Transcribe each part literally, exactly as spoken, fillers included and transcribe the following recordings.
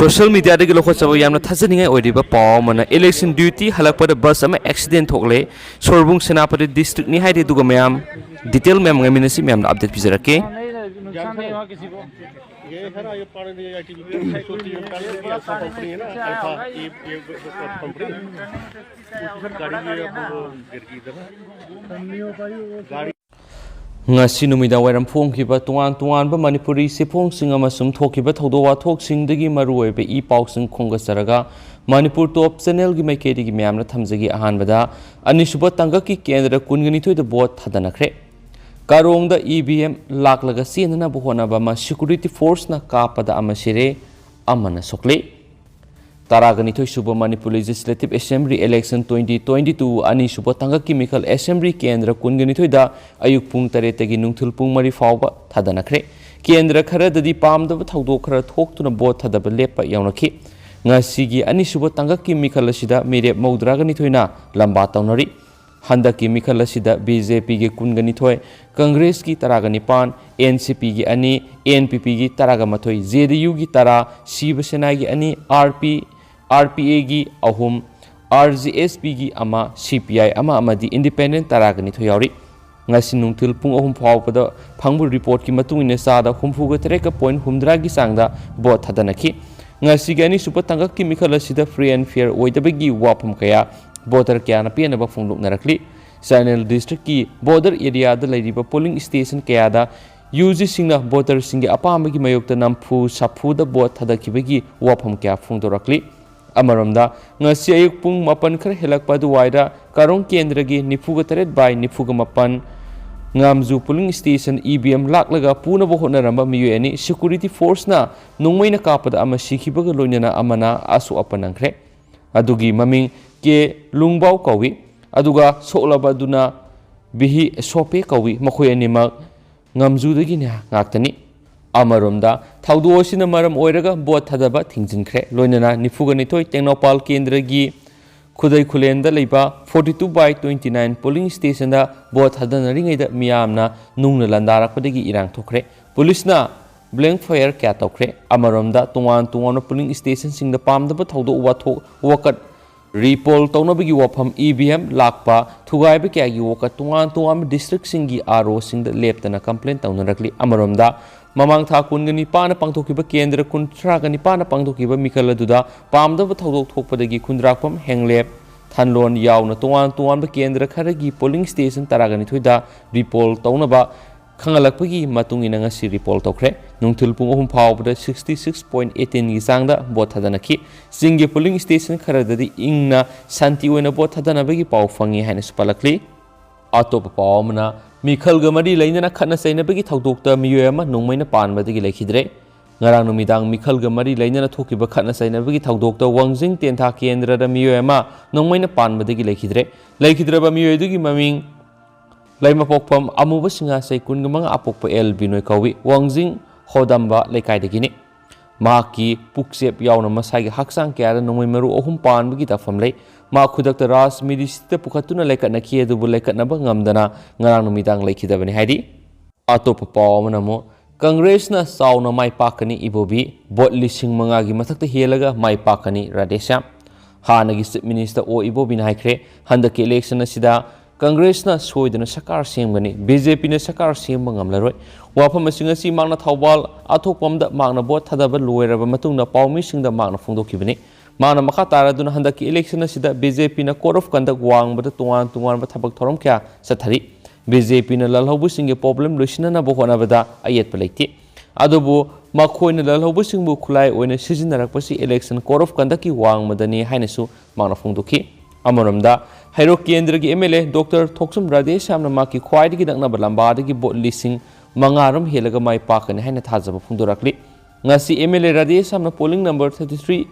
Social ꯃꯤꯗꯤꯌꯥꯗꯒꯤ ꯂꯧꯈꯠꯆꯕ ꯌꯥꯝꯅ ꯊꯥꯖꯅꯤꯡꯉꯥꯏ ꯑꯣꯏꯔꯤꯕ ꯄꯥꯎ ꯑꯃꯅ, ꯏꯂꯦꯛꯁꯟ ꯗ꯭ꯌꯨꯇꯤ ꯍꯜꯂꯛꯄꯗ ꯕꯁ ꯑꯃ ꯑꯦꯛꯁꯤꯗꯦꯟ ꯊꯣꯛꯂꯦ꯫ ꯁꯣꯔꯕꯨꯡ ꯁꯦꯅꯥꯄꯇꯤ ꯗꯤꯁꯇ꯭ꯔꯤꯛꯅꯤ ꯍꯥꯏꯔꯤ꯫ ꯑꯗꯨꯒ ꯃꯌꯥꯝ ꯗꯤꯇꯦꯜ ꯃꯌꯥꯝ ꯉꯥꯏꯃꯤꯟꯅꯁꯤ, ꯃꯌꯥꯝꯗ ꯑꯞꯗꯦꯠ ꯄꯤꯖꯔꯛꯀꯦ꯫ ये है ना, ये पानी, ये आईटीबीपी की सोती है, ये ऐसा कंपनी है ना, ऐसा, ये, ये कंपनी। गाड़ी ये अब गिर गई इधर। गाड़ी ꯉꯁꯤ ꯅꯨꯃꯤꯗꯥꯡ ꯋꯥꯏꯔꯝ ꯐꯣꯡꯈꯤꯕ ꯇꯣꯉꯥꯟ ꯇꯣꯉꯥꯟꯕ ꯃꯅꯤꯄꯨꯔꯤ ꯆꯦꯐꯣꯡꯁꯤꯡ ꯑꯃꯁꯨꯡ ꯊꯣꯛꯈꯤꯕ ꯊꯧꯗꯣꯛ ꯋꯥꯊꯣꯛꯁꯤꯡꯗꯒꯤ ꯃꯔꯨꯑꯣꯏꯕ ꯏ ꯄꯥꯎꯁꯤꯡ ꯈꯣꯝꯒꯠꯆꯔꯒ ꯃꯅꯤꯄꯨꯔ ꯇꯣꯞ ꯆꯦꯅꯦꯜꯒꯤ ꯃꯥꯏꯀꯩꯗꯒꯤ ꯃꯌꯥꯝꯅ ꯊꯝꯖꯒꯦ꯫ ꯑꯍꯥꯟꯕꯗ, ꯑꯅꯤꯁꯨꯕ ꯇꯥꯡꯀꯛꯀꯤ ꯀꯦꯟꯗ꯭ꯔ ꯀꯨꯟꯒ ꯅꯤꯊꯣꯏꯗ ꯚꯣꯠ ꯊꯥꯗꯅꯈ꯭ꯔꯦ꯫ ꯀꯥꯔꯣꯡꯗ ꯏ ꯚꯤ ꯑꯦꯝ ꯂꯥꯛꯂꯒ ꯆꯦꯟꯅꯅꯕ ꯍꯣꯠꯅꯕ ꯑꯃ ꯁꯦꯀ꯭ꯌꯨꯔꯤꯇꯤ ꯐꯣꯔꯁꯅ ꯀꯥꯞꯄꯗ ꯑꯃ ꯁꯤꯔꯦ, ꯑꯃꯅ ꯁꯣꯛꯂꯦ꯫ ꯇꯔꯥꯒ ꯅꯤꯊꯣꯏ ꯁꯨꯕ Manipur legislative assembly election twenty twenty two ꯑꯅꯤꯁꯨꯕ ꯇꯥꯡꯀꯛꯀꯤ ꯃꯤꯈꯜ ꯑꯦꯁꯦꯝꯕ꯭ꯂꯤ ꯀꯦꯟꯗ꯭ꯔ ꯀꯨꯟꯒ ꯅꯤꯊꯣꯏꯗ ꯑꯌꯨꯛ ꯄꯨꯡ ꯇꯔꯦꯠꯇꯒꯤ ꯅꯨꯡꯊꯤꯜ ꯄꯨꯡ ꯃꯔꯤ ꯐꯥꯎꯕ ꯊꯥꯗꯅꯈ꯭ꯔꯦ꯫ ꯀꯦꯟꯗ꯭ꯔ ꯈꯔꯗꯗꯤ ꯄꯥꯝꯗꯕ ꯊꯧꯗꯣꯛ ꯈꯔ ꯊꯣꯛꯇꯨꯅ ꯚꯣꯠ ꯊꯥꯗꯕ ꯂꯦꯞꯄ ꯌꯥꯎꯅꯈꯤ꯫ ꯉꯁꯤꯒꯤ ꯑꯅꯤꯁꯨꯕ ꯇꯥꯡꯀꯛꯀꯤ ꯃꯤꯈꯜ ꯑꯁꯤꯗ ꯃꯤꯔꯦꯞ ꯃꯧꯗ꯭ꯔꯥꯒ ꯅꯤꯊꯣꯏꯅ ꯂꯝꯕꯥ ꯇꯧꯅꯔꯤ꯫ ꯍꯟꯗꯛꯀꯤ ꯃꯤꯈꯜ ꯑꯁꯤꯗ ꯕꯤ ꯖꯦ ꯄꯤꯒꯤ ꯀꯨꯟꯒ ꯅꯤꯊꯣꯏ, ꯀꯪꯒ꯭ꯔꯦꯁꯀꯤ ꯇꯔꯥꯒ ꯅꯤꯄꯥꯟ, ꯑꯦꯟ ꯁꯤ ꯄꯤꯒꯤ ꯑꯅꯤ, ꯑꯦꯟ ꯄꯤ ꯄꯤꯒꯤ ꯇꯔꯥꯒ ꯃꯥꯊꯣꯏ, ꯖꯦ ꯗꯤ ꯌꯨꯒꯤ ꯇꯔꯥ, ꯁꯤꯕ ꯁꯦꯅꯥꯒꯤ ꯑꯅꯤ, ꯑꯥꯔ ꯄꯤ, ꯑꯥꯔ ꯄꯤ ꯑꯦꯒꯤ ꯑꯍꯨꯝ, ꯑꯥꯔ ꯖꯤ ꯑꯦꯁ ꯄꯤꯒꯤ ꯑꯃ, ꯁꯤ ꯄꯤ ꯑꯥꯏ ꯑꯃ ꯑꯃꯗꯤ ꯏꯟꯗꯤꯄꯦꯟꯗꯦꯟ ꯇꯔꯥꯒ ꯅꯤꯊꯣꯏ ꯌꯥꯎꯔꯤ꯫ ꯉꯁꯤ ꯅꯨꯡꯊꯤꯜ ꯄꯨꯡ ꯑꯍꯨꯝ ꯐꯥꯎꯕꯗ ꯐꯪꯕ ꯔꯤꯄꯣꯔꯠꯀꯤ ꯃꯇꯨꯡ ꯏꯟꯅ ꯆꯥꯗ ꯍꯨꯝꯐꯨꯒ ꯇꯔꯦꯠꯀ ꯄꯣꯏꯟ ꯍꯨꯝꯗ꯭ꯔꯥꯒꯤ ꯆꯥꯡꯗ ꯚꯣꯠ ꯊꯥꯗꯅꯈꯤ꯫ ꯉꯁꯤꯒꯤ ꯑꯅꯤꯁꯨꯕ ꯇꯥꯡꯀꯛꯀꯤ ꯃꯤꯈꯜ ꯑꯁꯤꯗ ꯐ꯭ꯔꯤ ꯑꯦꯟ ꯐꯤꯌꯔ ꯑꯣꯏꯗꯕꯒꯤ ꯋꯥꯐꯝ ꯀꯌꯥ ꯚꯣꯇꯔ ꯀꯌꯥꯅ ꯄꯦꯟꯅꯕ ꯐꯣꯡꯗꯣꯛꯅꯔꯛꯂꯤ꯫ ꯆꯥꯟꯗꯦꯜ ꯗꯤꯁꯇ꯭ꯔꯤꯛꯀꯤ ꯕꯣꯔꯗꯔ ꯑꯦꯔꯤꯌꯥꯗ ꯂꯩꯔꯤꯕ ꯄꯣꯂꯤꯡ ꯁ꯭ꯇꯦꯁꯟ ꯀꯌꯥꯗ ꯌꯨ ꯖꯤꯁꯤꯡꯅ ꯚꯣꯇꯔꯁꯤꯡꯒꯤ ꯑꯄꯥꯝꯕꯒꯤ ꯃꯥꯌꯣꯛꯇ ꯅꯝꯐꯨ ꯁꯥꯐꯨꯗ ꯚꯣꯠ ꯊꯥꯗꯈꯤꯕꯒꯤ ꯋꯥꯐꯝ ꯀꯌꯥ ꯐꯣꯡꯗꯣꯔꯛꯂꯤ꯫ ꯑꯃꯔꯣꯝꯗ, ꯉꯁꯤ ꯑꯌꯨꯛ ꯄꯨꯡ ꯃꯥꯄꯟ ꯈꯔ ꯍꯦꯜꯂꯛꯄ ꯑꯗꯨꯋꯥꯏꯗ ꯀꯥꯔꯣꯡ ꯀꯦꯟꯗ꯭ꯔꯒꯤ ꯅꯤꯐꯨꯒ ꯇꯔꯦꯠ ꯕꯥꯏ ꯅꯤꯐꯨꯒ ꯃꯥꯄꯟ ꯉꯥꯝꯖꯨ polling station E V M ꯂꯥꯛꯂꯒ ꯄꯨꯅꯕ ꯍꯣꯠꯅꯔꯝꯕ ꯃꯤꯑꯣꯏ ꯑꯅꯤ ꯁꯦꯀ꯭ꯌꯨꯔꯤꯇꯤ ꯐꯣꯔꯁꯅ ꯅꯣꯡꯃꯩꯅ ꯀꯥꯞꯄꯗ ꯑꯃ ꯁꯤꯈꯤꯕꯒ ꯂꯣꯏꯅꯅ ꯑꯃꯅ ꯑꯁꯣꯛ ꯑꯄꯟ ꯅꯪꯈ꯭ꯔꯦ꯫ ꯑꯗꯨꯒꯤ ꯃꯃꯤꯡ ꯀꯦ ꯂꯨꯡꯕꯥꯎ ꯀꯧꯏ, ꯑꯗꯨꯒ ꯁꯣꯛꯂꯕ ꯑꯗꯨꯅ ꯕꯤꯍꯤ ꯁꯣꯄꯦ ꯀꯧꯏ꯫ ꯃꯈꯣꯏ ꯑꯅꯤꯃꯛ ꯉꯝꯖꯨꯗꯒꯤꯅꯤ ꯉꯥꯛꯇꯅꯤ꯫ ꯑꯃꯔꯣꯝꯗ, ꯊꯧꯗꯣꯛ ꯑꯁꯤꯅ ꯃꯔꯝ ꯑꯣꯏꯔꯒ ꯚꯣꯠ ꯊꯥꯗꯕ ꯊꯤꯡꯖꯤꯟꯈ꯭ꯔꯦ꯫ ꯂꯣꯏꯅꯅ ꯅꯤꯐꯨꯒ ꯅꯤꯊꯣꯏ ꯇꯦꯡꯅꯧꯄꯥꯜ ꯀꯦꯟꯗ꯭ꯔꯒꯤ ꯈꯨꯗꯩ ꯈꯨꯂꯦꯟꯗ ꯂꯩꯕ forty two by twenty nine polling ꯁ꯭ꯇꯦꯁꯟꯗ ꯚꯣꯠ ꯊꯥꯗꯅꯔꯤꯉꯩꯗ ꯃꯤꯌꯥꯝꯅ ꯅꯨꯡꯅ ꯂꯥꯟꯗꯥꯔꯛꯄꯗꯒꯤ ꯏꯔꯥꯡ ꯊꯣꯛꯈ꯭ꯔꯦ꯫ ꯄꯨꯂꯤꯁꯅ blank fire ꯀꯌꯥ ꯇꯧꯈ꯭ꯔꯦ꯫ ꯑꯃꯔꯣꯝꯗ, ꯇꯣꯉꯥꯟ ꯇꯣꯉꯥꯟꯕ polling stationꯁꯤꯡꯗ ꯄꯥꯝꯗꯕ ꯊꯧꯗꯣꯛ ꯋꯥꯊꯣꯛ ꯋꯥꯀꯠ report ꯇꯧꯅꯕꯒꯤ ꯋꯥꯐꯝ, EVM ꯂꯥꯛꯄ ꯊꯨꯒꯥꯏꯕ ꯀꯌꯥꯒꯤ ꯋꯥꯀꯠ ꯇꯣꯉꯥꯟ ꯇꯣꯉꯥꯟꯕ districtꯁꯤꯡꯒꯤ ROꯁꯤꯡꯗ ꯂꯦꯞꯇꯅ complain ꯇꯧꯅꯔꯛꯂꯤ꯫ ꯑꯃꯔꯣꯝꯗ, ꯃꯃꯥꯡ ꯊꯥ ꯀꯨꯟꯒ ꯅꯤꯄꯥꯟꯗ ꯄꯥꯡꯊꯣꯛꯈꯤꯕ ꯀꯦꯟꯗ꯭ꯔ ꯀꯨꯟꯊ꯭ꯔꯥꯒ ꯅꯤꯄꯥꯟꯗ ꯄꯥꯡꯊꯣꯛꯈꯤꯕ ꯃꯤꯈꯜ ꯑꯗꯨꯗ ꯄꯥꯝꯗꯕ ꯊꯧꯗꯣꯛ ꯊꯣꯛꯄꯗꯒꯤ ꯈꯨꯟꯗ꯭ꯔꯥꯛꯄꯝ, ꯍꯦꯡꯂꯦꯞ, ꯊꯥꯟꯂꯣꯟ ꯌꯥꯎꯅ ꯇꯣꯉꯥꯟ ꯇꯣꯉꯥꯟꯕ ꯀꯦꯟꯗ꯭ꯔ ꯈꯔꯒꯤ polling station ꯇꯔꯥꯒ ꯅꯤꯊꯣꯏꯗ report ꯇꯧꯅꯕ ꯈꯪꯍꯜꯂꯛꯄꯒꯤ ꯃꯇꯨꯡ ꯏꯟꯅ ꯉꯁꯤ report ꯇꯧꯈ꯭ꯔꯦ꯫ ꯅꯨꯡꯊꯤꯜ ꯄꯨꯡ ꯑꯍꯨꯝ ꯐꯥꯎꯕꯗ sixty six point eighteenꯒꯤ ꯆꯥꯡꯗ vote ꯊꯥꯗꯅꯈꯤ꯫ ꯆꯤꯡꯒꯤ polling station ꯈꯔꯗꯗꯤ ꯏꯪꯅ ꯁꯥꯟꯇꯤ ꯑꯣꯏꯅ vote ꯊꯥꯗꯅꯕꯒꯤ ꯄꯥꯎ ꯐꯪꯉꯤ ꯍꯥꯏꯅꯁꯨ ꯄꯜꯂꯛꯂꯤ꯫ ꯑꯇꯣꯞꯄ ꯄꯥꯎ ꯑꯃꯅ, ꯃꯤꯈꯜꯒ ꯃꯔꯤ ꯂꯩꯅꯅ ꯈꯠꯅ ꯆꯩꯅꯕꯒꯤ ꯊꯧꯗꯣꯛꯇ ꯃꯤꯑꯣꯏ ꯑꯃ ꯅꯣꯡꯃꯩꯅ ꯄꯥꯟꯕꯗꯒꯤ ꯂꯩꯈꯤꯗ꯭ꯔꯦ꯫ ꯉꯔꯥꯡ ꯅꯨꯃꯤꯗꯥꯡ ꯃꯤꯈꯜꯒ ꯃꯔꯤ ꯂꯩꯅꯅ ꯊꯣꯛꯈꯤꯕ ꯈꯠꯅ ꯆꯩꯅꯕꯒꯤ ꯊꯧꯗꯣꯛꯇ ꯋꯥꯡꯖꯤꯡ ꯇꯦꯟꯊꯥ ꯀꯦꯟꯗ꯭ꯔꯗ ꯃꯤꯑꯣꯏ ꯑꯃ ꯅꯣꯡꯃꯩꯅ ꯄꯥꯟꯕꯗꯒꯤ ꯂꯩꯈꯤꯗ꯭ꯔꯦ꯫ ꯂꯩꯈꯤꯗ꯭ꯔꯕ ꯃꯤꯑꯣꯏ ꯑꯗꯨꯒꯤ ꯃꯃꯤꯡ ꯂꯩꯃꯄꯣꯛꯐꯝ ꯑꯃꯨꯕ ꯁꯤꯡꯍꯥ, ꯆꯍꯤ ꯀꯨꯟꯃꯉꯥ ꯑꯄꯣꯛꯄ ꯑꯦꯜ ꯕꯤꯅꯣꯏ ꯀꯧꯏ꯫ ꯋꯥꯡꯖꯤꯡ ꯍꯣꯗꯝꯕ ꯂꯩꯀꯥꯏꯗꯒꯤꯅꯤ꯫ ꯃꯍꯥꯛꯀꯤ ꯄꯨꯛꯆꯦꯞ ꯌꯥꯎꯅ ꯃꯁꯥꯒꯤ ꯍꯛꯆꯥꯡ ꯀꯌꯥꯗ ꯅꯣꯡꯃꯩ ꯃꯔꯨ ꯑꯍꯨꯝ ꯄꯥꯟꯕꯒꯤ ꯇꯥꯐꯝ ꯂꯩ꯫ ꯃꯍꯥꯛ ꯈꯨꯗꯛꯇ ꯔꯥꯖ ꯃꯤꯗꯤꯁꯤꯇ ꯄꯨꯈꯠꯇꯨꯅ ꯂꯩꯈꯠꯅꯈꯤ, ꯑꯗꯨꯕꯨ ꯂꯩꯈꯠꯅꯕ ꯉꯝꯗꯅ ꯉꯔꯥꯡ ꯅꯨꯃꯤꯗꯥꯡ ꯂꯩꯈꯤꯗꯕꯅꯤ ꯍꯥꯏꯔꯤ꯫ ꯑꯇꯣꯞꯄ ꯄꯥꯎ ꯑꯃꯅ ꯑꯃꯨꯛ, ꯀꯪꯒ꯭ꯔꯦꯁꯅ ꯆꯥꯎꯅ ꯃꯥꯏ ꯄꯥꯛꯀꯅꯤ, ꯏꯕꯣꯕꯤ꯫ Vote ꯂꯤꯁꯤꯡ ꯃꯉꯥꯒꯤ ꯃꯊꯛꯇ ꯍꯦꯜꯂꯒ ꯃꯥꯏ ꯄꯥꯛꯀꯅꯤ, ꯔꯥꯙꯦꯁ꯭ꯌꯥꯝ꯫ ꯍꯥꯟꯅꯒꯤ Chief Minister ꯑꯣ ꯏꯕꯣꯕꯤꯅ ꯍꯥꯏꯈ꯭ꯔꯦ, ꯍꯟꯗꯛꯀꯤ election ꯑꯁꯤꯗ ꯀꯪꯒ꯭ꯔꯦꯁꯅ ꯁꯣꯏꯗꯅ ꯁꯔꯀꯥꯔ ꯁꯦꯝꯒꯅꯤ, BJPꯅ ꯁꯔꯀꯥꯔ ꯁꯦꯝꯕ ꯉꯝꯂꯔꯣꯏ꯫ ꯋꯥꯐꯝ ꯑꯁꯤꯡ ꯑꯁꯤ ꯃꯍꯥꯛꯅ ꯊꯧꯕꯥꯜ ꯑꯊꯣꯛꯄꯝꯗ ꯃꯍꯥꯛꯅ vote ꯊꯥꯗꯕ ꯂꯣꯏꯔꯕ ꯃꯇꯨꯡꯗ ꯄꯥꯎꯃꯤꯁꯤꯡꯗ ꯃꯍꯥꯛꯅ ꯐꯣꯡꯗꯣꯛꯈꯤꯕꯅꯤ꯫ ꯃꯍꯥꯛꯅ ꯃꯈꯥ ꯇꯥꯔꯗꯨꯅ ꯍꯟꯗꯛꯀꯤ election ꯑꯁꯤꯗ BJPꯅ code of conduct ꯋꯥꯡꯃꯗ ꯇꯣꯉꯥꯟ ꯇꯣꯉꯥꯟꯕ ꯊꯕꯛ ꯊꯧꯔꯝ ꯀꯌꯥ ꯆꯠꯊꯔꯤ꯫ BJPꯅ ꯂꯥꯜꯍꯧꯕꯁꯤꯡꯒꯤ problem ꯂꯣꯏꯁꯤꯟꯅꯅꯕ ꯍꯣꯠꯅꯕꯗ ꯑꯌꯦꯠꯄ ꯂꯩꯇꯦ꯫ ꯑꯗꯨꯕꯨ ꯃꯈꯣꯏꯅ ꯂꯥꯜꯍꯧꯕꯁꯤꯡꯕꯨ ꯈꯨꯠꯂꯥꯏ ꯑꯣꯏꯅ ꯁꯤꯖꯤꯟꯅꯔꯛꯄꯁꯤ election code of conductꯀꯤ ꯋꯥꯡꯃꯗꯅꯤ ꯍꯥꯏꯅꯁꯨ ꯃꯍꯥꯛꯅ ꯐꯣꯡꯗꯣꯛꯈꯤ꯫ ꯑꯃꯔꯣꯝꯗ, ꯍꯩꯔꯣꯛ ꯀꯦꯟꯗ꯭ꯔꯒꯤ MLA Doctor ꯊꯣꯛꯆꯨꯝ ꯔꯥꯙꯦꯁ꯭ꯌꯥꯝꯅ ꯃꯍꯥꯛꯀꯤ ꯈ꯭ꯋꯥꯏꯗꯒꯤ ꯅꯛꯅꯕ ꯂꯝꯕꯥꯗꯒꯤ vote ꯂꯤꯁꯤꯡ ꯃꯉꯥ ꯔꯣꯝ ꯍꯦꯜꯂꯒ ꯃꯥꯏ ꯄꯥꯛꯀꯅꯤ ꯍꯥꯏꯅ ꯊꯥꯖꯕ ꯐꯣꯡꯗꯣꯔꯛꯂꯤ꯫ ꯉꯁꯤ MLA ꯔꯥꯙꯦꯁ꯭ꯌꯥꯝꯅ polling number thirty three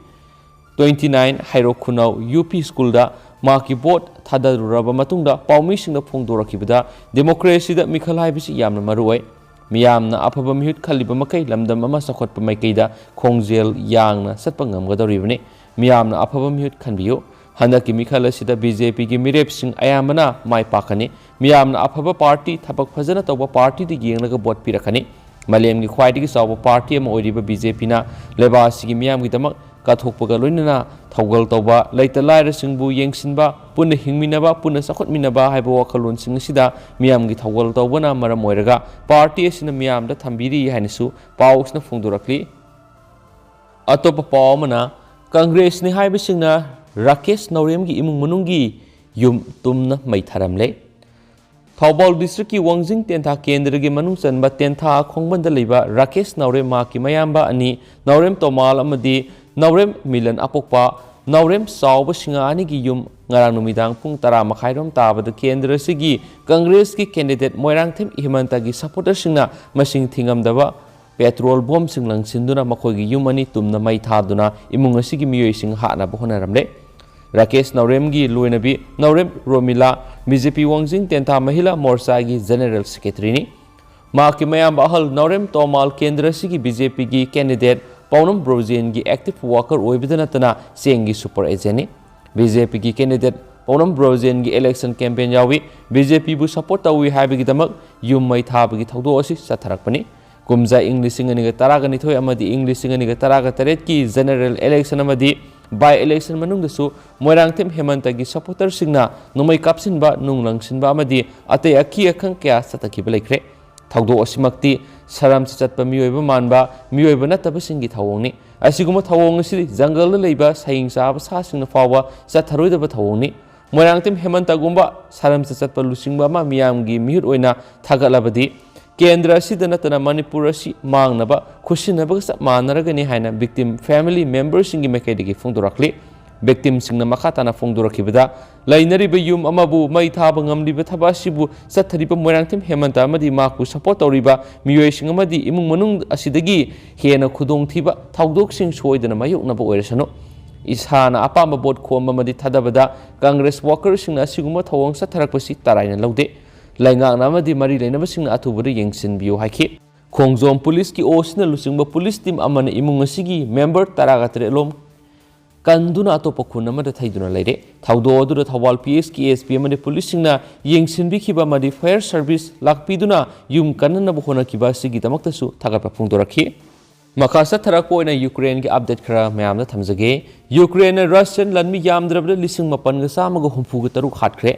twenty nine ꯍꯩꯔꯣꯛ ꯈꯨꯅꯧ UP schoolꯗ ꯃꯍꯥꯛꯀꯤ vote ꯊꯥꯗꯔꯨꯔꯕ ꯃꯇꯨꯡꯗ ꯄꯥꯎꯃꯤꯁꯤꯡꯗ ꯐꯣꯡꯗꯣꯔꯛꯈꯤꯕꯗ, democracyꯗ ꯃꯤꯈꯜ ꯍꯥꯏꯕꯁꯤ ꯌꯥꯝꯅ ꯃꯔꯨ ꯑꯣꯏ꯫ ꯃꯤꯌꯥꯝꯅ ꯑꯐꯕ ꯃꯤꯍꯨꯠ ꯈꯜꯂꯤꯕ ꯃꯈꯩ ꯂꯝꯗꯝ ꯑꯃ ꯆꯥꯎꯈꯠꯄ ꯃꯥꯏꯀꯩꯗ ꯈꯣꯡꯖꯦꯜ ꯌꯥꯡꯅ ꯆꯠꯄ ꯉꯝꯒꯗꯧꯔꯤꯕꯅꯤ꯫ ꯃꯤꯌꯥꯝꯅ ꯑꯐꯕ ꯃꯤꯍꯨꯠ ꯈꯟꯕꯤꯌꯨ꯫ ꯍꯟꯗꯛꯀꯤ ꯃꯤꯈꯜ ꯑꯁꯤꯗ BJPꯒꯤ ꯃꯤꯔꯦꯞꯁꯤꯡ ꯑꯌꯥꯝꯕꯅ ꯃꯥꯏ ꯄꯥꯛꯀꯅꯤ꯫ ꯃꯤꯌꯥꯝꯅ ꯑꯐꯕ party, ꯊꯕꯛ ꯐꯖꯅ ꯇꯧꯕ partyꯗ ꯌꯦꯡꯂꯒ vote ꯄꯤꯔꯛꯀꯅꯤ꯫ ꯃꯥꯂꯦꯝꯒꯤ ꯈ꯭ꯋꯥꯏꯗꯒꯤ ꯆꯥꯎꯕ ꯄꯥꯔꯇꯤ ꯑꯃ ꯑꯣꯏꯔꯤꯕ ꯕꯤ ꯖꯦ ꯄꯤꯅ ꯂꯩꯕꯥꯛ ꯑꯁꯤꯒꯤ ꯃꯤꯌꯥꯝꯒꯤꯗꯃꯛ ꯀꯠꯊꯣꯛꯄꯒ ꯂꯣꯏꯅꯅ ꯊꯧꯒꯜ ꯇꯧꯕ, ꯂꯩꯇ ꯂꯥꯏꯔꯁꯤꯡꯕꯨ ꯌꯦꯡꯁꯤꯟꯕ, ꯄꯨꯟꯅ ꯍꯤꯡꯃꯤꯟꯅꯕ, ꯄꯨꯟꯅ ꯆꯥꯎꯈꯠꯃꯤꯟꯅꯕ ꯍꯥꯏꯕ ꯋꯥꯈꯜꯂꯣꯟꯁꯤꯡ ꯑꯁꯤꯗ ꯃꯤꯌꯥꯝꯒꯤ ꯊꯧꯒꯜ ꯇꯧꯕꯅ ꯃꯔꯝ ꯑꯣꯏꯔꯒ ꯄꯥꯔꯇꯤ ꯑꯁꯤꯅ ꯃꯤꯌꯥꯝꯗ ꯊꯝꯕꯤꯔꯤ ꯍꯥꯏꯅꯁꯨ ꯄꯥꯎ ꯑꯁꯤꯅ ꯐꯣꯡꯗꯣꯔꯛꯂꯤ꯫ ꯑꯇꯣꯞꯄ ꯄꯥꯎ ꯑꯃꯅ, ꯀꯪꯒ꯭ꯔꯦꯁꯅꯤ ꯍꯥꯏꯕꯁꯤꯡꯅ ꯔꯥꯀꯦꯁ ꯅꯥꯎꯔꯦꯝꯒꯤ ꯏꯃꯨꯡ ꯃꯅꯨꯡꯒꯤ ꯌꯨꯝ ꯇꯨꯝꯅ ꯃꯩ ꯊꯥꯔꯝꯂꯦ꯫ ꯊꯧꯕꯥꯜ ꯗꯤꯁꯇ꯭ꯔꯤꯛꯀꯤ ꯋꯥꯡꯖꯤꯡ ꯇꯦꯟꯊꯥ ꯀꯦꯟꯗ꯭ꯔꯒꯤ ꯃꯅꯨꯡ ꯆꯟꯕ ꯇꯦꯟꯊꯥ ꯈꯣꯡꯕꯟꯗ ꯂꯩꯕ ꯔꯥꯀꯦꯁ ꯅꯥꯎꯔꯦꯝ, ꯃꯍꯥꯛꯀꯤ ꯃꯌꯥꯝꯕ ꯑꯅꯤ ꯅꯥꯎꯔꯦꯝ ꯇꯣꯃꯥꯜ ꯑꯃꯗꯤ ꯅꯥꯎꯔꯦꯝ ꯃꯤꯂꯟ ꯑꯄꯣꯛꯄ ꯅꯥꯎꯔꯦꯝ ꯆꯥꯎꯕ ꯁꯤꯡꯍ ꯑꯅꯤꯒꯤ ꯌꯨꯝ ꯉꯔꯥꯡ ꯅꯨꯃꯤꯗꯥꯡ ꯄꯨꯡ ꯇꯔꯥ ꯃꯈꯥꯏꯔꯣꯝ ꯇꯥꯕꯗ ꯀꯦꯟꯗ꯭ꯔ ꯑꯁꯤꯒꯤ ꯀꯪꯒ꯭ꯔꯦꯁꯀꯤ ꯀꯦꯟꯗꯤꯗꯦꯠ ꯃꯣꯏꯔꯥꯡꯊꯦꯝ ꯍꯦꯃꯟꯇꯒꯤ ꯁꯄꯣꯔꯇꯔꯁꯤꯡꯅ ꯃꯁꯤꯡ ꯊꯤꯉꯝꯗꯕ ꯄꯦꯇ꯭ꯔꯣꯜ ꯕꯣꯝꯁꯤꯡ ꯂꯪꯁꯤꯟꯗꯨꯅ ꯃꯈꯣꯏꯒꯤ ꯌꯨꯝ ꯑꯅꯤ ꯇꯨꯝꯅ ꯃꯩ ꯊꯥꯗꯨꯅ ꯏꯃꯨꯡ ꯑꯁꯤꯒꯤ ꯃꯤꯑꯣꯏꯁꯤꯡ ꯍꯥꯠꯅꯕ ꯍꯣꯠꯅꯔꯝꯂꯦ꯫ ꯔꯥꯀꯦꯁ ꯅꯥꯎꯔꯦꯝꯒꯤ ꯂꯣꯏꯅꯕꯤ ꯅꯥꯎꯔꯦꯝ ꯔꯣꯃꯤꯂꯥ ꯕꯤ ꯖꯦ ꯄꯤ ꯋꯥꯡꯖꯤꯡ ꯇꯦꯟꯊꯥ ꯃꯍꯤꯂꯥ ꯃꯣꯔꯆꯥꯒꯤ ꯖꯦꯅꯦꯔꯦꯜ ꯁꯦꯀ꯭ꯔꯦꯇꯔꯤꯅꯤ꯫ ꯃꯍꯥꯛꯀꯤ ꯃꯌꯥꯝꯕ ꯑꯍꯜ ꯅꯥꯎꯔꯦꯝ ꯇꯣꯃꯥꯜ ꯀꯦꯟꯗ꯭ꯔ ꯑꯁꯤꯒꯤ ꯕꯤ ꯖꯦ ꯄꯤꯒꯤ ꯀꯦꯟꯗꯤꯗꯦꯠ ꯄꯥꯎꯅꯝ ꯕ꯭ꯔꯣꯖꯦꯟꯒꯤ ꯑꯦꯛꯇꯤꯚ ꯋꯥꯀꯔ ꯑꯣꯏꯕꯗ ꯅꯠꯇꯅ ꯆꯦꯡꯒꯤ ꯁꯨꯄꯔ ꯑꯦꯖꯦꯟꯠꯅꯤ꯫ ꯕꯤ ꯖꯦ ꯄꯤꯒꯤ ꯀꯦꯟꯗꯤꯗꯦꯠ ꯄꯥꯎꯅꯝ ꯕ꯭ꯔꯣꯖꯦꯟꯒꯤ ꯏꯂꯦꯛꯁꯟ ꯀꯦꯝꯄꯦꯟ ꯌꯥꯎꯏ꯫ ꯕꯤ ꯖꯦ ꯄꯤꯕꯨ ꯁꯄꯣꯔꯠ ꯇꯧꯏ ꯍꯥꯏꯕꯒꯤꯗꯃꯛ ꯌꯨꯝ ꯃꯩ ꯊꯥꯕꯒꯤ ꯊꯧꯗꯣꯛ ꯑꯁꯤ ꯆꯠꯊꯔꯛꯄꯅꯤ꯫ ꯀꯨꯝꯖꯥ ꯏꯪ ꯂꯤꯁꯤꯡ ꯑꯅꯤꯒ ꯇꯔꯥꯒ ꯅꯤꯊꯣꯏ ꯑꯃꯗꯤ ꯏꯪ ꯂꯤꯁꯤꯡ ꯑꯅꯤꯒ ꯇꯔꯥꯒ ꯇꯔꯦꯠꯀꯤ ꯖꯦꯅꯦꯔꯦꯜ ꯏꯂꯦꯛꯁꯟ ꯑꯃꯗꯤ ꯕꯥꯏ ꯏꯂꯦꯛꯁꯟ ꯃꯅꯨꯡꯗꯁꯨ ꯃꯣꯏꯔꯥꯡꯊꯦꯝ ꯍꯦꯃꯟꯇꯒꯤ ꯁꯄꯣꯔꯇꯔꯁꯤꯡꯅ ꯅꯣꯡꯃꯩ ꯀꯥꯞꯁꯤꯟꯕ, ꯅꯨꯡ ꯂꯪꯁꯤꯟꯕ ꯑꯃꯗꯤ ꯑꯇꯩ ꯑꯀꯤ ꯑꯈꯪ ꯀꯌꯥ ꯆꯠꯊꯈꯤꯕ ꯂꯩꯈ꯭ꯔꯦ꯫ ꯊꯧꯗꯣꯛ ꯑꯁꯤꯃꯛꯇꯤ ꯁꯔꯝ ꯆꯠꯄ ꯃꯤꯑꯣꯏꯕ ꯃꯥꯟꯕ ꯃꯤꯑꯣꯏꯕ ꯅꯠꯇꯕꯁꯤꯡꯒꯤ ꯊꯧꯑꯣꯡꯅꯤ꯫ ꯑꯁꯤꯒꯨꯝꯕ ꯊꯧꯑꯣꯡ ꯑꯁꯤꯗꯤ ꯖꯪꯒꯜꯗ ꯂꯩꯕ ꯁꯌꯤꯡ ꯆꯥꯕ ꯁꯥꯁꯤꯡꯅ ꯐꯥꯎꯕ ꯆꯠꯊꯔꯣꯏꯗꯕ ꯊꯧꯑꯣꯡꯅꯤ꯫ ꯃꯣꯏꯔꯥꯡꯊꯦꯝ ꯍꯦꯃꯟꯇꯒꯨꯝꯕ ꯁꯔꯝ ꯆꯠꯄ ꯂꯨꯆꯤꯡꯕ ꯑꯃ ꯃꯤꯌꯥꯝꯒꯤ ꯃꯤꯍꯨꯠ ꯑꯣꯏꯅ ꯊꯥꯒꯠꯂꯕꯗꯤ ꯀꯦꯟꯗ꯭ꯔ ꯑꯁꯤꯗ ꯅꯠꯇꯅ ꯃꯅꯤꯄꯨꯔ ꯑꯁꯤ ꯃꯥꯡꯅꯕ ꯈꯨꯠꯁꯤꯟꯅꯕꯒ ꯆꯞ ꯃꯥꯟꯅꯔꯒꯅꯤ ꯍꯥꯏꯅ victim family memberꯁꯤꯡꯒꯤ ꯃꯥꯏꯀꯩꯗꯒꯤ ꯐꯣꯡꯗꯣꯔꯛꯂꯤ꯫ Victimꯁꯤꯡꯅ ꯃꯈꯥ ꯇꯥꯅ ꯐꯣꯡꯗꯣꯔꯛꯈꯤꯕꯗ, ꯂꯩꯅꯔꯤꯕ ꯌꯨꯝ ꯑꯃꯕꯨ ꯃꯩ ꯊꯥꯕ ꯉꯝꯂꯤꯕ ꯊꯕꯛ ꯑꯁꯤꯕꯨ ꯆꯠꯊꯔꯤꯕ ꯃꯣꯏꯔꯥꯡꯊꯦꯝ ꯍꯦꯃꯟꯇ ꯑꯃꯗꯤ ꯃꯍꯥꯛꯄꯨ support ꯇꯧꯔꯤꯕ ꯃꯤꯑꯣꯏꯁꯤꯡ ꯑꯃꯗꯤ ꯏꯃꯨꯡ ꯃꯅꯨꯡ ꯑꯁꯤꯗꯒꯤ ꯍꯦꯟꯅ ꯈꯨꯗꯣꯡꯊꯤꯕ ꯊꯧꯗꯣꯛꯁꯤꯡ ꯁꯣꯏꯗꯅ ꯃꯥꯌꯣꯛꯅꯕ ꯑꯣꯏꯔꯁꯅꯨ꯫ ꯏꯁꯥꯅ ꯑꯄꯥꯝꯕ vote ꯈꯣꯝꯕ ꯑꯃꯗꯤ ꯊꯥꯗꯕꯗ Congress workerꯁꯤꯡꯅ ꯑꯁꯤꯒꯨꯝꯕ ꯊꯧꯑꯣꯡ ꯆꯠꯊꯔꯛꯄꯁꯤ ꯇꯔꯥꯏꯅ ꯂꯧꯗꯦ꯫ ꯂꯩꯉꯥꯛꯅ ꯑꯃꯗꯤ ꯃꯔꯤ ꯂꯩꯅꯕꯁꯤꯡꯅ ꯑꯊꯨꯕꯗ ꯌꯦꯡꯁꯤꯟꯕꯤꯌꯨ ꯍꯥꯏꯈꯤ꯫ ꯈꯣꯡꯖꯣꯝ ꯄꯨꯂꯤꯁꯀꯤ ꯑꯣꯁꯤꯅ ꯂꯨꯆꯤꯡꯕ ꯄꯨꯂꯤꯁ team ꯑꯃꯅ ꯏꯃꯨꯡ ꯑꯁꯤꯒꯤ member ꯇꯔꯥꯒ ꯇꯔꯦꯠ ꯂꯣꯝ ꯀꯟꯗꯨꯅ ꯑꯇꯣꯞꯄ ꯈꯨꯟ ꯑꯃꯗ ꯊꯩꯗꯨꯅ ꯂꯩꯔꯦ꯫ ꯊꯧꯗꯣꯛ ꯑꯗꯨꯗ ꯊꯧꯕꯥꯜ ꯄꯤ ꯑꯦꯁ ꯀꯦ ꯑꯦꯁ ꯄꯤ ꯑꯃꯗꯤ ꯄꯨꯂꯤꯁꯁꯤꯡꯅ ꯌꯦꯡꯁꯤꯟꯕꯤꯈꯤꯕ ꯑꯃꯗꯤ ꯐꯥꯌꯔ ꯁꯔꯚꯤꯁ ꯂꯥꯛꯄꯤꯗꯨꯅ ꯌꯨꯝ ꯀꯟꯅꯅꯕ ꯍꯣꯠꯅꯈꯤꯕ ꯑꯁꯤꯒꯤꯗꯃꯛꯇꯁꯨ ꯊꯥꯒꯠꯄ ꯐꯣꯡꯗꯣꯔꯛꯈꯤ꯫ ꯃꯈꯥ ꯆꯠꯊꯔꯛꯄ ꯑꯣꯏꯅ ꯌꯨꯀ꯭ꯔꯦꯟꯒꯤ ꯑꯞꯗꯦꯠ ꯈꯔ ꯃꯌꯥꯝꯗ ꯊꯝꯖꯒꯦ꯫ ꯌꯨꯀ꯭ꯔꯦꯟꯅ ꯔꯁꯤꯌꯟ ꯂꯥꯟꯃꯤ ꯌꯥꯝꯗ꯭ꯔꯕꯗ ꯂꯤꯁꯤꯡ ꯃꯥꯄꯟꯒ ꯆꯥꯝꯃꯒ ꯍꯨꯝꯐꯨꯒ ꯇꯔꯨꯛ ꯍꯥꯠꯈ꯭ꯔꯦ꯫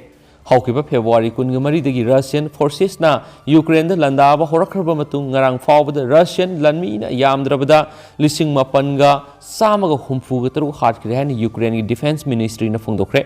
ꯍꯧꯈꯤꯕ ꯐꯦꯕ꯭ꯔꯨꯋꯥꯔꯤ ꯀꯨꯟꯒ ꯃꯔꯤꯗꯒꯤ ꯔꯁꯤꯌꯟ ꯐꯣꯔꯁꯦꯁꯅ ꯌꯨꯀ꯭ꯔꯦꯟꯗ ꯂꯥꯟꯗꯥꯕ ꯍꯧꯔꯛꯈ꯭ꯔꯕ ꯃꯇꯨꯡ, ꯉꯔꯥꯡ ꯐꯥꯎꯕꯗ ꯔꯁꯤꯌꯟ ꯂꯥꯟꯃꯤꯅ ꯌꯥꯝꯗ꯭ꯔꯕꯗ ꯂꯤꯁꯤꯡ ꯃꯥꯄꯟꯒ ꯆꯥꯝꯃꯒ ꯍꯨꯝꯐꯨꯒ ꯇꯔꯨꯛ ꯍꯥꯠꯈ꯭ꯔꯦ ꯍꯥꯏꯅ ꯌꯨꯀ꯭ꯔꯦꯟꯒꯤ ꯗꯤꯐꯦꯟꯁ ꯃꯤꯅꯤꯁꯇ꯭ꯔꯤꯅ ꯐꯣꯡꯗꯣꯛꯈ꯭ꯔꯦ꯫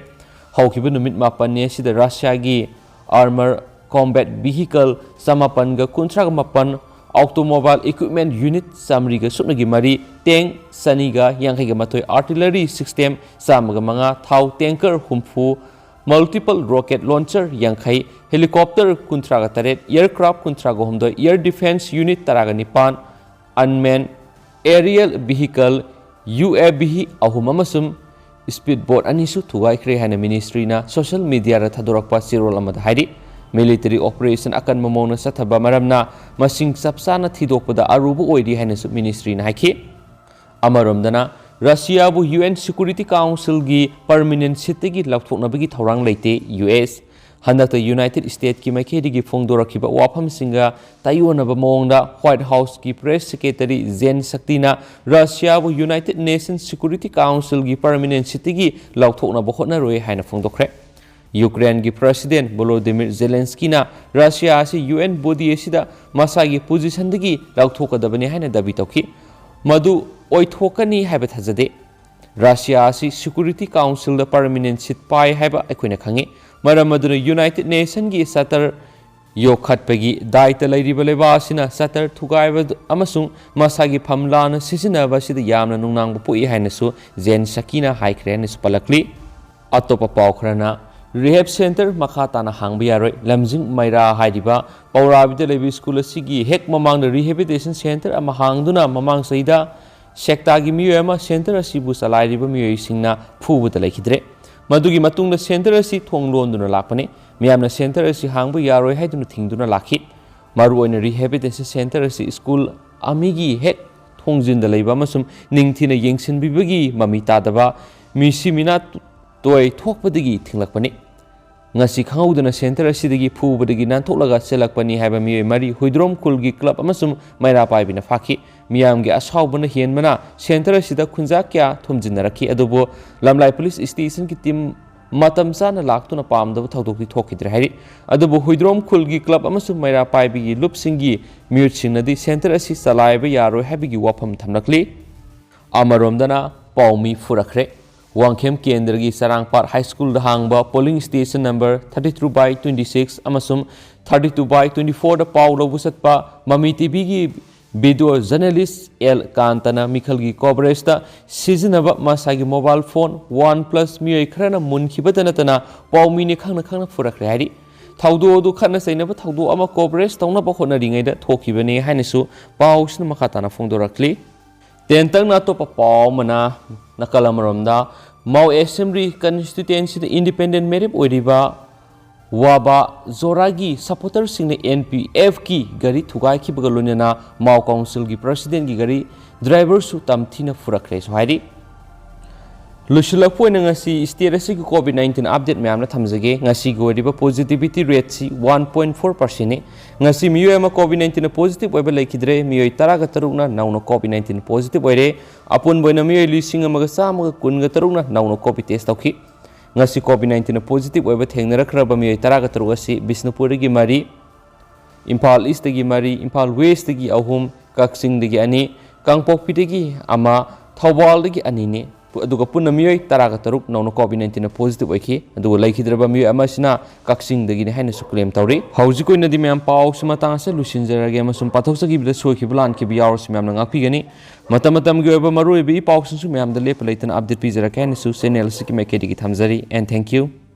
ꯍꯧꯈꯤꯕ ꯅꯨꯃꯤꯠ ꯃꯥꯄꯟꯅꯤ ꯑꯁꯤꯗ ꯔꯁꯤꯌꯥꯒꯤ ꯑꯥꯔꯃꯔ ꯀꯣꯝꯕꯦꯠ ꯚꯤꯍꯤꯀꯜ ꯆꯃꯥꯄꯟꯒ ꯀꯨꯟꯊ꯭ꯔꯥꯒ ꯃꯥꯄꯟ, ꯑꯣꯇꯣꯃꯣꯕꯥꯏꯜ ꯏꯀ꯭ꯋꯤꯞꯃꯦꯟ ꯌꯨꯅꯤꯠ ꯆꯥꯃꯔꯤꯒ ꯁꯨꯞꯅꯒꯤ ꯃꯔꯤ, ꯇꯦꯡ ꯆꯅꯤꯒ ꯌꯥꯡꯈꯩꯒ ꯃꯥꯊꯣꯏ, ꯑꯥꯔꯇꯤꯂꯔꯤ ꯁꯤꯁꯇꯦꯝ ꯆꯥꯝꯃꯒ ꯃꯉꯥ, ꯊꯥꯎ ꯇꯦꯡꯀꯔ ꯍꯨꯝꯐꯨ, ꯃꯜꯇꯤꯄꯜ ꯔꯣꯀꯦꯠ ꯂꯣꯟꯆꯔ ꯌꯥꯡꯈꯩ, ꯍꯦꯂꯤꯀꯣꯞꯇꯔ ꯀꯨꯟꯊ꯭ꯔꯥꯒ ꯇꯔꯦꯠ, ꯑꯦꯌꯔꯀ꯭ꯔꯥꯐ ꯀꯨꯟꯊ꯭ꯔꯥꯒ ꯍꯨꯝꯗꯣꯏ, ꯑꯦꯌꯔ ꯗꯤꯐꯦꯟꯁ ꯌꯨꯅꯤꯠ ꯇꯔꯥꯒ ꯅꯤꯄꯥꯟ, ꯑꯟꯃꯦꯟ Ariel vehicle, U A V ꯑꯍꯨꯝ ꯑꯃꯁꯨꯡ ꯁ꯭ꯄꯤꯠ ꯕꯣꯠ ꯑꯅꯤꯁꯨ ꯊꯨꯒꯥꯏꯈ꯭ꯔꯦ ꯍꯥꯏꯅ ꯃꯤꯅꯤꯁꯇ꯭ꯔꯤꯅ ꯁꯣꯁꯤꯌꯦꯜ ꯃꯤꯗꯤꯌꯥꯗ ꯊꯥꯗꯣꯔꯛꯄ ꯆꯦꯔꯣꯜ ꯑꯃꯗ ꯍꯥꯏꯔꯤ꯫ ꯃꯤꯂꯤꯇꯔꯤ ꯑꯣꯄꯔꯦꯁꯟ ꯑꯀꯟꯕ ꯃꯑꯣꯡꯗ ꯆꯠꯊꯕ ꯃꯔꯝꯅ ꯃꯁꯤꯡ ꯆꯞ ꯆꯥꯅ ꯊꯤꯗꯣꯛꯄꯗ ꯑꯔꯨꯕ ꯑꯣꯏꯔꯤ ꯍꯥꯏꯅꯁꯨ ꯃꯤꯅꯤꯁꯇ꯭ꯔꯤꯅ ꯍꯥꯏꯈꯤ꯫ ꯑꯃꯔꯣꯝꯗꯅ, ꯔꯁꯤꯌꯥꯕꯨ ꯌꯨ ꯑꯦꯟ ꯁꯦꯀ꯭ꯌꯨꯔꯤꯇꯤ ꯀꯥꯎꯟꯁꯤꯜꯒꯤ ꯄꯔꯃꯤꯅꯦꯟꯠ ꯁꯤꯠꯇꯒꯤ ꯂꯧꯊꯣꯛꯅꯕꯒꯤ ꯊꯧꯔꯥꯡ ꯂꯩꯇꯦ, ꯌꯨ ꯑꯦꯁ꯫ ꯍꯟꯗꯛꯇ ꯌꯨꯅꯥꯏꯇꯦꯗ ꯁ꯭ꯇꯦꯠꯀꯤ ꯃꯥꯏꯀꯩꯗꯒꯤ ꯐꯣꯡꯗꯣꯔꯛꯈꯤꯕ ꯋꯥꯐꯝꯁꯤꯡꯒ ꯇꯥꯏꯑꯣꯟꯅꯕ ꯃꯑꯣꯡꯗ ꯋꯥꯏꯠ ꯍꯥꯎꯁꯀꯤ ꯄ꯭ꯔꯦꯁ ꯁꯦꯀ꯭ꯔꯦꯇꯔꯤ ꯖꯦꯟ ꯁꯛꯇꯤꯅ ꯔꯁꯤꯌꯥꯕꯨ ꯌꯨꯅꯥꯏꯇꯦꯗ ꯅꯦꯁꯟ ꯁꯦꯀ꯭ꯌꯨꯔꯤꯇꯤ ꯀꯥꯎꯟꯁꯤꯜꯒꯤ ꯄꯔꯃꯤꯅꯦꯟꯠ ꯁꯤꯠꯇꯒꯤ ꯂꯧꯊꯣꯛꯅꯕ ꯍꯣꯠꯅꯔꯣꯏ ꯍꯥꯏꯅ ꯐꯣꯡꯗꯣꯛꯈ꯭ꯔꯦ꯫ ꯌꯨꯀ꯭ꯔꯦꯟꯒꯤ ꯄ꯭ꯔꯦꯁꯤꯗꯦꯟꯠ ꯚꯣꯂꯣꯗꯤꯃꯤꯔ ꯖꯦꯂꯦꯟꯁꯀꯤꯅ ꯔꯁꯤꯌꯥ ꯑꯁꯤ ꯌꯨ ꯑꯦꯟ ꯕꯣꯗꯤ ꯑꯁꯤꯗ ꯃꯁꯥꯒꯤ ꯄꯣꯖꯤꯁꯟꯗꯒꯤ ꯂꯧꯊꯣꯛꯀꯗꯕꯅꯤ ꯍꯥꯏꯅ ꯗꯥꯕꯤ ꯇꯧꯈꯤ꯫ ꯃꯗꯨ ꯑꯣꯏꯊꯣꯛꯀꯅꯤ ꯍꯥꯏꯕ ꯊꯥꯖꯗꯦ꯫ ꯔꯁꯤꯌꯥ ꯑꯁꯤ ꯁꯦꯀ꯭ꯌꯨꯔꯤꯇꯤ ꯀꯥꯎꯟꯁꯤꯜꯗ ꯄꯔꯃꯤꯅꯦꯟꯠ ꯁꯤꯠ ꯄꯥꯏ ꯍꯥꯏꯕ ꯑꯩꯈꯣꯏꯅ ꯈꯪꯏ꯫ ꯃꯔꯝ ꯑꯗꯨꯅ ꯌꯨꯅꯥꯏꯇꯦꯗ ꯅꯦꯁꯟꯒꯤ ꯆꯥꯔꯇꯔ ꯌꯣꯛꯈꯠꯄꯒꯤ ꯗꯥꯏꯇ ꯂꯩꯔꯤꯕ ꯂꯩꯕꯥꯛ ꯑꯁꯤꯅ ꯆꯥꯔꯇꯔ ꯊꯨꯒꯥꯏꯕ ꯑꯃꯁꯨꯡ ꯃꯁꯥꯒꯤ ꯐꯝ ꯂꯥꯟꯅ ꯁꯤꯖꯤꯟꯅꯕ ꯑꯁꯤꯗ ꯌꯥꯝꯅ ꯅꯨꯡꯅꯥꯡꯕ ꯄꯣꯛꯏ ꯍꯥꯏꯅꯁꯨ ꯖꯦꯟ ꯁꯛꯇꯤꯅ ꯍꯥꯏꯈ꯭ꯔꯦ ꯍꯥꯏꯅꯁꯨ ꯄꯜꯂꯛꯂꯤ꯫ ꯑꯇꯣꯞꯄ ꯄꯥꯎ ꯈꯔꯅ, ꯔꯤꯍꯦꯕ ꯁꯦꯟꯇꯔ ꯃꯈꯥ ꯇꯥꯅ ꯍꯥꯡꯕ ꯌꯥꯔꯣꯏ꯫ ꯂꯝꯖꯤꯡ ꯃꯩꯔꯥ ꯍꯥꯏꯔꯤꯕ ꯄꯧꯔꯥꯕꯤꯗ ꯂꯩꯕ ꯁ꯭ꯀꯨꯜ ꯑꯁꯤꯒꯤ ꯍꯦꯛ ꯃꯃꯥꯡꯗ ꯔꯤꯍꯦꯕꯤꯂꯤꯇꯦꯁꯟ ꯁꯦꯟꯇꯔ ꯑꯃ ꯍꯥꯡꯗꯨꯅ ꯃꯃꯥꯡ ꯆꯍꯤꯗ ꯁꯦꯛꯇꯥꯒꯤ ꯃꯤꯑꯣꯏ ꯑꯃ ꯁꯦꯟꯇꯔ ꯑꯁꯤꯕꯨ ꯆꯂꯥꯏꯔꯤꯕ ꯃꯤꯑꯣꯏꯁꯤꯡꯅ ꯐꯨꯕꯗ ꯂꯩꯈꯤꯗ꯭ꯔꯦ꯫ ꯃꯗꯨꯒꯤ ꯃꯇꯨꯡꯗ ꯁꯦꯟꯇꯔ ꯑꯁꯤ ꯊꯣꯡ ꯂꯣꯟꯗꯨꯅ ꯂꯥꯛꯄꯅꯤ꯫ ꯃꯤꯌꯥꯝꯅ ꯁꯦꯟꯇꯔ ꯑꯁꯤ ꯍꯥꯡꯕ ꯌꯥꯔꯣꯏ ꯍꯥꯏꯗꯨꯅ ꯊꯤꯡꯗꯨꯅ ꯂꯥꯛꯈꯤ꯫ ꯃꯔꯨꯑꯣꯏꯅ ꯔꯤꯍꯦꯕꯤꯂꯤꯇꯦꯁꯟ ꯁꯦꯟꯇꯔ ꯑꯁꯤ ꯁ꯭ꯀꯨꯜ ꯑꯃꯒꯤ ꯍꯦꯛ ꯈꯣꯡꯖꯤꯟꯗ ꯂꯩꯕ ꯑꯃꯁꯨꯡ ꯅꯤꯡꯊꯤꯅ ꯌꯦꯡꯁꯤꯟꯕꯤꯕꯒꯤ ꯃꯃꯤ ꯇꯥꯗꯕ ꯃꯤꯁꯤ ꯃꯤꯅꯥ ꯇꯣꯏ ꯊꯣꯛꯄꯗꯒꯤ ꯊꯤꯡꯂꯛꯄꯅꯤ꯫ ꯉꯁꯤ ꯈꯪꯍꯧꯗꯅ ꯁꯦꯟꯇꯔ ꯑꯁꯤꯗꯒꯤ ꯐꯨꯕꯗꯒꯤ ꯅꯥꯟꯊꯣꯛꯂꯒ ꯆꯦꯜꯂꯛꯄꯅꯤ ꯍꯥꯏꯕ ꯃꯤꯑꯣꯏ ꯃꯔꯤ ꯍꯨꯏꯗ꯭ꯔꯣꯝ ꯈꯨꯜꯒꯤ ꯀ꯭ꯂꯕ ꯑꯃꯁꯨꯡ ꯃꯩꯔꯥ ꯄꯥꯏꯕꯤꯅ ꯐꯥꯈꯤ꯫ ꯃꯤꯌꯥꯝꯒꯤ ꯑꯁꯥꯎꯕꯅ ꯍꯦꯟꯕꯅ ꯁꯦꯟꯇꯔ ꯑꯁꯤꯗ ꯈꯨꯟꯖꯥ ꯀꯌꯥ ꯊꯣꯝꯖꯤꯟꯅꯔꯛꯈꯤ꯫ ꯑꯗꯨꯕꯨ ꯂꯝꯂꯥꯏ ꯄꯨꯂꯤꯁ ꯁ꯭ꯇꯦꯁꯟꯒꯤ ꯇꯤꯝ ꯃꯇꯝ ꯆꯥꯅ ꯂꯥꯛꯇꯨꯅ ꯄꯥꯝꯗꯕ ꯊꯧꯗꯣꯛꯇꯤ ꯊꯣꯛꯈꯤꯗ꯭ꯔꯦ ꯍꯥꯏꯔꯤ꯫ ꯑꯗꯨꯕꯨ ꯍꯨꯏꯗ꯭ꯔꯣꯝ ꯈꯨꯜꯒꯤ ꯀ꯭ꯂꯕ ꯑꯃꯁꯨꯡ ꯃꯩꯔꯥ ꯄꯥꯏꯕꯤꯒꯤ ꯂꯨꯞꯁꯤꯡꯒꯤ ꯃꯤꯍꯨꯠꯁꯤꯡꯅꯗꯤ ꯁꯦꯟꯇꯔ ꯑꯁꯤ ꯆꯂꯥꯏꯕ ꯌꯥꯔꯣꯏ ꯍꯥꯏꯕꯒꯤ ꯋꯥꯐꯝ ꯊꯝꯂꯛꯂꯤ꯫ ꯑꯃꯔꯣꯝꯗꯅ ꯄꯥꯎꯃꯤ ꯐꯨꯔꯛꯈ꯭ꯔꯦ꯫ ꯋꯥꯡꯈꯦꯝ ꯀꯦꯟꯗ꯭ꯔꯒꯤ ꯆꯔꯥꯡꯄꯥꯠ ꯍꯥꯏ ꯁ꯭ꯀꯨꯜꯗ ꯍꯥꯡꯕ polling station number thirty two by twenty six ꯑꯃꯁꯨꯡ thirty two by twenty fourꯗ ꯄꯥꯎ ꯂꯧꯕ ꯆꯠꯄ ꯃꯃꯤ ꯇꯤꯚꯤꯒꯤ video journalist ꯑꯦꯜ ꯀꯥꯟꯇꯅ ꯃꯤꯈꯜꯒꯤ coverage ꯇ ꯁꯤꯖꯤꯟꯅꯕ ꯃꯁꯥꯒꯤ mobile phone OnePlus ꯃꯤꯑꯣꯏ ꯈꯔꯅ ꯃꯨꯟꯈꯤꯕꯇ ꯅꯠꯇꯅ ꯄꯥꯎꯃꯤꯅꯤ ꯈꯪꯅ ꯈꯪꯅ ꯐꯨꯔꯛꯈ꯭ꯔꯦ ꯍꯥꯏꯔꯤ꯫ ꯊꯧꯗꯣꯛ ꯑꯗꯨ ꯈꯠꯅ ꯆꯩꯅꯕ ꯊꯧꯗꯣꯛ ꯑꯃ coverage ꯇꯧꯅꯕ ꯍꯣꯠꯅꯔꯤꯉꯩꯗ ꯊꯣꯛꯈꯤꯕꯅꯤ ꯍꯥꯏꯅꯁꯨ ꯄꯥꯎꯁꯤꯅ ꯃꯈꯥ ꯇꯥꯅ ꯐꯣꯡꯗꯣꯔꯛꯂꯤ꯫ ꯇꯦꯟꯇꯛꯅ ꯑꯇꯣꯞꯄ ꯄꯥꯎ ꯑꯃꯅ ꯅꯥꯀꯜ ꯑꯃꯔꯣꯝꯗ ꯃꯥꯎ assembly constituency ꯗ independent ꯃꯦꯌꯔ ꯑꯣꯏꯔꯤꯕ ꯋꯥꯕꯥ ꯖꯣꯔꯥꯒꯤ supporter ꯁꯤꯡꯅ NPF ꯀꯤ ꯒꯥꯔꯤ ꯊꯨꯒꯥꯏꯈꯤꯕꯒ ꯂꯣꯏꯅꯅ ꯃꯥꯎ council ꯒꯤ president ꯀꯤ ꯒꯥꯔꯤ driver ꯁꯨ ꯇꯝꯊꯤꯅ ꯐꯨꯔꯛꯈ꯭ꯔꯦꯁꯨ ꯍꯥꯏꯔꯤ꯫ ꯂꯣꯏꯁꯤꯜꯂꯛꯄ ꯑꯣꯏꯅ ꯉꯁꯤ state ꯑꯁꯤꯒꯤ COVID nineteen update ꯃꯌꯥꯝꯅ ꯊꯝꯖꯒꯦ꯫ ꯉꯁꯤꯒꯤ ꯑꯣꯏꯔꯤꯕ positivity rate ꯁꯤ one point four percent ꯅꯤ꯫ ꯉꯁꯤ ꯃꯤꯑꯣꯏ ꯑꯃ COVID nineteen ꯅ positive ꯑꯣꯏꯕ ꯂꯩꯈꯤꯗ꯭ꯔꯦ꯫ ꯃꯤꯑꯣꯏ ꯇꯔꯥꯒ ꯇꯔꯨꯛꯅ ꯅꯧꯅ COVID nineteen positive ꯑꯣꯏꯔꯦ꯫ ꯑꯄꯨꯟꯕ ꯑꯣꯏꯅ ꯃꯤꯑꯣꯏ ꯂꯤꯁꯤꯡ ꯑꯃꯒ ꯆꯥꯝꯃꯒ ꯀꯨꯟꯒ ꯇꯔꯨꯛꯅ ꯅꯧꯅ COVID test ꯇꯧꯈꯤ꯫ ꯉꯁꯤ COVID nineteen ꯅ positive ꯑꯣꯏꯕ ꯊꯦꯡꯅꯔꯛꯈ꯭ꯔꯕ ꯃꯤꯑꯣꯏ ꯇꯔꯥꯒ ꯇꯔꯨꯛ ꯑꯁꯤ ꯕꯤꯁꯅꯨꯄꯨꯔꯗꯒꯤ ꯃꯔꯤ, ꯏꯝꯐꯥꯜ East ꯇꯒꯤ ꯃꯔꯤ, ꯏꯝꯐꯥꯜ West ꯇꯒꯤ ꯑꯍꯨꯝ, ꯀꯛꯆꯤꯡꯗꯒꯤ ꯑꯅꯤ, ꯀꯥꯡꯄꯣꯛꯄꯤꯗꯒꯤ ꯑꯃ, ꯊꯧꯕꯥꯜꯗꯒꯤ ꯑꯅꯤꯅꯤ꯫ ꯑꯗꯨꯒ ꯄꯨꯟꯅ ꯃꯤꯑꯣꯏ ꯇꯔꯥꯒ ꯇꯔꯨꯛ ꯅꯧꯅ COVID nineteen ꯅ positive ꯑꯣꯏꯈꯤ꯫ ꯑꯗꯨꯒ ꯂꯩꯈꯤꯗ꯭ꯔꯕ ꯃꯤꯑꯣꯏ ꯑꯃꯁꯤꯅ ꯀꯛꯆꯤꯡꯗꯒꯤꯅꯤ ꯍꯥꯏꯅꯁꯨ claim ꯇꯧꯔꯤ꯫ ꯍꯧꯖꯤꯛ ꯑꯣꯏꯅꯗꯤ ꯃꯌꯥꯝ ꯄꯥꯎꯁꯤ ꯃꯇꯥꯡ ꯑꯁꯤꯗ ꯂꯣꯏꯁꯤꯟꯖꯔꯒꯦ ꯑꯃꯁꯨꯡ ꯄꯥꯊꯣꯛꯆꯈꯤꯕꯗ ꯁꯣꯏꯈꯤꯕ ꯂꯥꯟꯈꯤꯕ ꯌꯥꯎꯔꯁꯨ ꯃꯌꯥꯝꯅ ꯉꯥꯛꯄꯤꯒꯅꯤ꯫ ꯃꯇꯝ ꯃꯇꯝꯒꯤ ꯑꯣꯏꯕ ꯃꯔꯨꯑꯣꯏꯕ ꯏ ꯄꯥꯎꯁꯤꯡꯁꯨ ꯃꯌꯥꯝꯗ ꯂꯦꯞꯄ ꯂꯩꯇꯅ update ꯄꯤꯖꯔꯛꯀꯦ ꯍꯥꯏꯅꯁꯨ channel ꯑꯁꯤꯒꯤ ꯃꯥꯏꯀꯩꯗꯒꯤ ꯊꯝꯖꯔꯤ꯫ And thank you꯫